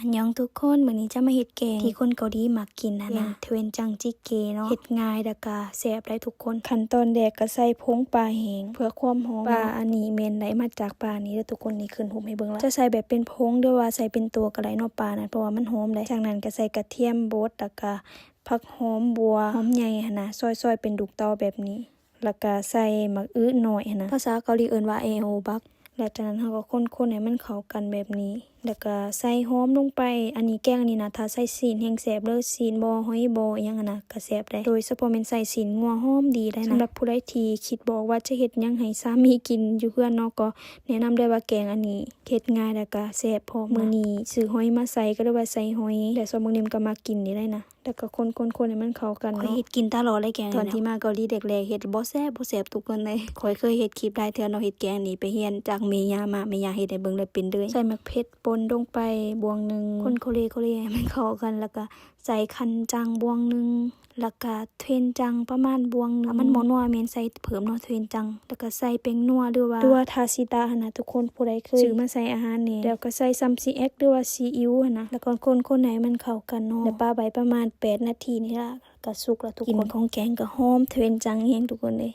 ອັນຍອງທຸກຄົນ ມື້ນີ້ຈະມາເຮັດແກງທີ່ຄົນເກົາຫຼີມັກກິນຫັ້ນນະ ເປັນ doenjang jjigae ເນາະ ເຮັດງ່າຍ ແລ້ວກະແຊບໄດ໋ທຸກຄົນ. ຂັ້ນຕອນແລກກະໃສ່ຜົງປາແຫ້ງເພື່ອຄວາມຫອມ ປາອັນນີ້ແມ່ນໄດ້ມາຈາກປ່ານີ້ເດີທຸກຄົນ ນີ້ຂຶ້ນຮູບໃຫ້ເບິ່ງລະ ຈະໃສ່ແບບເປັນຜົງ ຫຼືວ່າໃສ່ເປັນໂຕກະໄດ້ເນາະ ປານັ້ນ ເພາະວ່າມັນຫອມໄດ໋. ຈາກນັ້ນກະໃສ່ກະທຽມບົດ ແລ້ວກະຜັກຫອມບົ່ວ ຫອມໃຫຍ່ຫັ້ນນະ ຊອຍໆເປັນລູກເຕົາແບບນີ້ ແລ້ວກະໃສ່ໝາກອຶນ້ອຍຫັ້ນນະ ພາສາເກົາຫຼີເອີ້ນວ່າ ແອໂອບັກ ແລ້ວຈາກນັ້ນເຮົາກໍຄົນໆໃຫ້ມັນເຂົ້າກັນແບບນີ້ ແລ້ວກະໃສ່ຫອມລົງໄປ. ອັນນີ້ ແກງອັນນີ້ນະ ຖ້າໃສ່ຊີ້ນແຮ່ງແຊບເລີຍ ຊີ້ນບໍ່ ຫອຍບໍ່ ອີ່ຫຍັງຫັ້ນນະ ກະແຊບໄດ໋ ໂດຍສະເພາະແມ່ນໃສ່ຊີ້ນງົວ ຫອມດີໄດ໋ນະ. ສຳລັບຜູ້ໃດທີ່ຄິດບໍ່ອອກວ່າຈະເຮັດຫຍັງໃຫ້ສາມີກິນຢູ່ເຮືອນເນາະ ກໍແນະນຳເລີຍວ່າແກງອັນນີ້ເຮັດງ່າຍ ແລ້ວກະແຊບພ້ອມ. ມື້ນີ້ຊື້ຫອຍມາໃສ່ ກໍເລີຍວ່າໃສ່ຫອຍ ແລ້ວຊອກເບິ່ງນີ້ມັນກໍມັກກິນດີໄດ໋ນະ. ແລ້ວກໍຄົນໆໆໃຫ້ມັນເຂົ້າກັນເນາະ ຂ້ອຍເຮັດກິນຕະຫຼອດເລີຍແກງນີ້ນະ ຕອນທີ່ມາເກົາຫຼີແລກໆ ເຮັດບໍ່ແຊບ ບໍ່ແຊບທຸກຄົນເລີຍ. ຂ້ອຍເຄີຍເຮັດຄລິບຫຼາຍເທື່ອເນາະ ເຮັດແກງນີ້ ໄປຮຽນຈາກແມ່ຍ່າມາ ແມ່ຍ່າເຮັດໃຫ້ເບິ່ງ ແລ້ວເປັນເລີຍ. ໃສ່ໝາກເຜັດປົ່ນລົງໄປບ່ວງໜຶ່ງ ຄົນໂຄເລໂຄເລໃຫ້ມັນເຂົ້າກັນ ແລ້ວກະໃສ່ຄັນຈັງບ່ວງໜຶ່ງ ແລ້ວກະ doenjang ປະມານບ່ວງໜຶ່ງ ຖ້າມັນບໍ່ນົວແມ່ນໃສ່ເພີ່ມເນາະ doenjang. ແລ້ວກະໃສ່ແປ້ງນົວ ຫຼືວ່າຕົວທາຊິຕະຫັ້ນນະທຸກຄົນ ຜູ້ໃດເຄີຍຊື້ມາໃສ່ອາຫານແດ່ ແລ້ວກະໃສ່ຊ້ຳຊີແອັກ ຫຼືວ່າຊີອິ້ວຫັ້ນນະ ແລ້ວກໍຄົນໆໃຫ້ມັນເຂົ້າກັນເນາະ ແລ້ວປະໄວ້ປະມານແປດນາທີນີ້ລະ ກະສຸກລະທຸກຄົນ. ກິ່ນຂອງແກງກະຫອມ doenjang ແຮງທຸກຄົນເອີຍ.